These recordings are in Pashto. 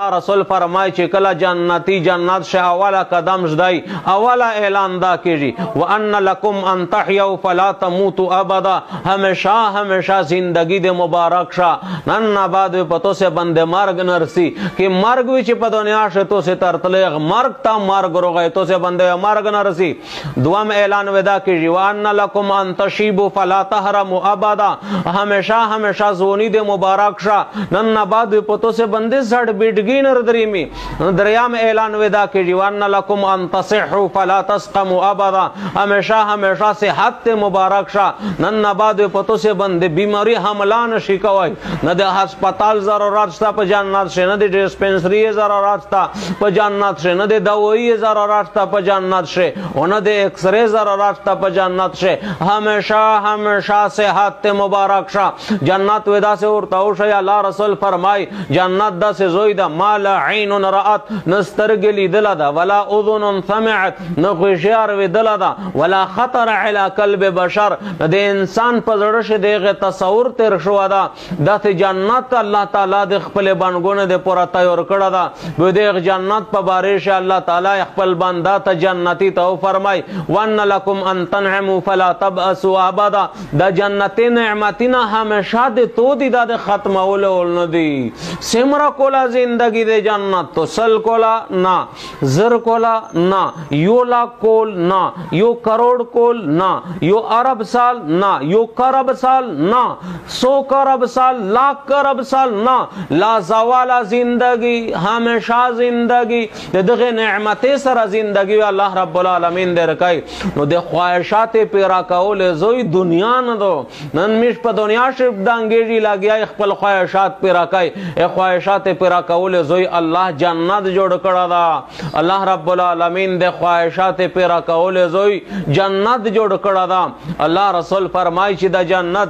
رسول فرمای چې کله جنتی جنت شه اوله قدم ږدی، اوله اعلان دا کیږي وان لکم ان تحیوا فلا تموتوا ابدا، همیشه همیشه زندگی د مبارک شه. نن نه بعد په تو سه بند مرګ نرسی کې مرګ وی چې په دنیا شه تو سه ترتلې مرګ تا مرګ روغې تو سه بند مرګ نرسی. دوام اعلان ودا کیږي وان لکم ان تشیبوا فلا تهرموا ابدا، همیشه همیشه زونی د مبارک شه. نن نه بعد په تو سه بند زړ بیډګی نردریمی. دریام اعلان ودا کیږي وان لکم ان تصحوا فلا تسقموا ابدا، همیشه همیشه صحت مبارک شه. نن نه بعد په تو سه بند بیماری حمله نشي کوي، نه د هسپتال ضرورت شته په جنت شه، نه د ډیسپنسری ضرورت شته په جنت شه، نه د دوایی ضرورت شته په جنت شه، او نه د ایکس ری ضرورت شته په جنت شه. همیشه همیشه صحت مبارک شه. جنت ودا سے ورته وښیه. الله رسول فرمای جنت داسې زوی ده ما لا عین رأت، نه سترګې لیدله ده، ولا اذن سمعت، نه غوږ اورېدله ده، ولا خطر علی قلب بشر، د انسان په زړه شي دغه تصور تیر شو ده. داسې جنت الله تعالی د خپل بنګونه د پوره تیار کړه ده. به دغه جنت په باره شي الله تعالی خپل بنده ته جنتی ته فرمای وان لکم ان تنعموا فلا تبأسوا ابدا. د جنتی نعمتونه همیشه د تو دي، د ختمولو نه دي. سمره کولا زندگی دے جنت تو سل کولا نا، زر کولا نا، یو لاکھ کول نا، یو کروڑ کول نا، یو ارب سال نا، یو کرب سال نا، 100 کرب سال، لاکھ کرب سال نا، لا زوالا زندگی، ہمیشہ زندگی دغه نعمت سره زندگی الله رب العالمین درکای. نو د خواهشات پیرا کول زوی دنیا نه دو. نن میش په دنیا شپ دانګیږي لګیا خپل خواهشات پیرا کای. خواهشات پیرا کول زوی الله جنت جوړ کړه دا. الله رب العالمین د خواهشات پیرا کول زوی جنت جوړ کړه دا. الله رسول فرمای چې د جنت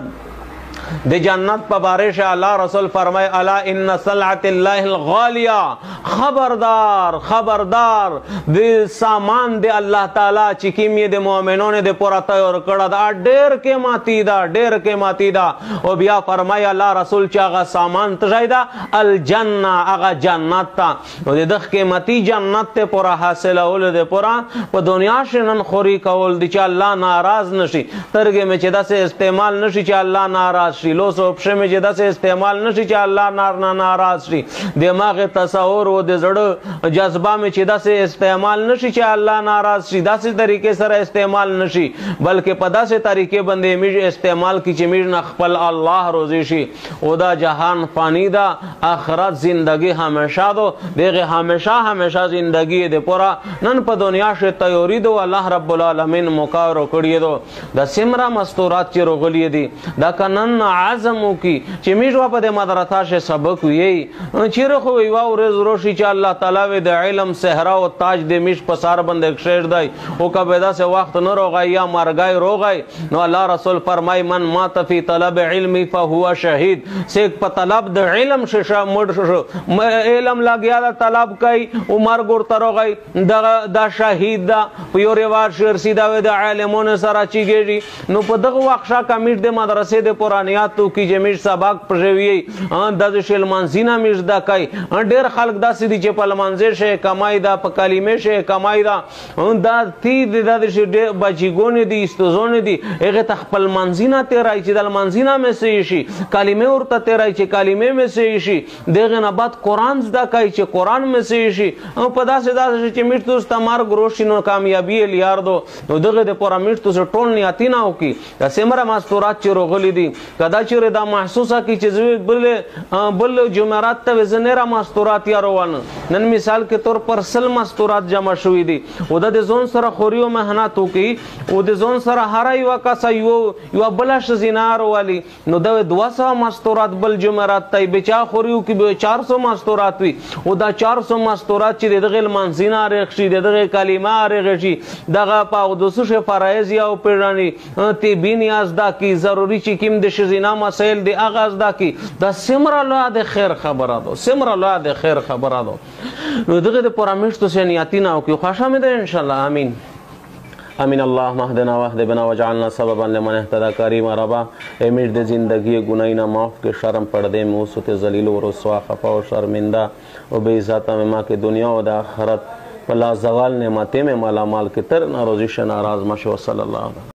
د جنت په باره شه الله رسول فرمای الا ان سلعت الله الغالیه، خبردار خبردار د سامان د الله تعالی چې کیم یې د مؤمنانو د پوره تیار کړه دا ډېر قیمتي ده، ډېر قیمتي ده. او بیا فرمای الله رسول چې هغه سامان ته ده الجنه، هغه جنت ته. نو د دغه قیمتي جنت ته پوره حاصلولو د پوره په دنیا شي نن خوري کول دي چې الله ناراض نشي، سترګې مې چې داسې استعمال نشي چې الله ناراض شي، لوس او پښې مې چې داسې استعمال نشي چې الله نار نه ناراض شي، دماغ تصور او د زړه جذبه مې چې داسې استعمال نشي چې الله ناراض شي، داسې طریقې سره استعمال نشي، بلکې په داسې طریقې باندې موږ استعمال کی چې موږ نه خپل الله روزي شي. او دا جهان فانی ده، آخرت زندگی همیشه ده، دغه همیشه همیشه زندگی ده پورا نن په دنیا شه تیوري دو. الله رب العالمین مقارو کړی دو. د سمرا مستورات چې روغلی دي دا کنن عزم وکي چې موږ په د مدرسه شه سبق وی چیرې خو یوه ورځ روشي چې الله تعالی وی د علم صحرا او تاج د میش په سر باندې کښېږدی، او که به داسې وخت نه روغی یا مرګی روغی. نو الله رسول فرمای من مات فی طلب علم فهو شهید. سیک په طلب د علم ششه مړ شو، علم لګیا د طلب کوي او مرګ ورته روغی، دا شهید ده. په یو رواج شرسي دا د عالمونو سره چیږي. نو په دغه وخت شه کمیټ د مدرسې د قرآنیاتو کې چې میش سبق پښوي د شل منځینه میش دا کوي. ډېر خلک داسې دي چې په لمانځه شي کمای ده، په کلمې شي کمای ده، دا تی د داسې ډېر بچیګونه دي، استوزونه دي، هغه ته خپل منځینه تېرای چې د لمانځینه مې صحیح شي، کلمې ورته تېرای چې کلمې مې صحیح شي، دغه نه بعد قرآن زده کوي چې قرآن مې صحیح شي. په داسې داسې چې میش ته مرګ روشي نو کامیابي یې لیار دو. نو دغه د پوره میش ته ټول نیاتینه وکړي. د سمره مستورات چې روغلي دي کدا چیرې دا محسوسه کی چې زه بل جمعرات ته زه نه را مستورات یا روان. نن مثال کې طور پر 100 مستورات جمع شوي دي، او د ځون سره خوري او مهنت وکړي، او د ځون سره هره یوه کسه یوه بله ښځینه روالي، نو دا 200 مستورات بل جمعرات ته به چا خوري وکړي به 400 مستورات وي. او دا 400 مستورات چې د دغې لمانځینه رېښ شي، د دغې کلمه رېښ شي، دغه په اودسو شي فرایض یا وپېژني، طبي نیاز دا کړي، ضروري چې کوم د ښځینه مسایل دي هغه زده کړي. دا څومره لویه د خیر خبره ده، څومره لویه د خیر خبره ده. نو دغه د پوره میشتو سه نیتونه وکړي. خوښه مې ده انشاءالله. امین امین. اللهم اهدنا واهد بنا واجعلنا سببا لمن اهتدى. کریم ربا امیر د زندگی ګناهونه معاف کې، شرم پردې مو سوت ذلیل او رسوا خفا او شرمنده او بې عزته مې ما کې دنیا او د آخرت په لازوال نعمتې مې مالا مال کې، تر ناروزي شه ناراض مشه. وصلی الله.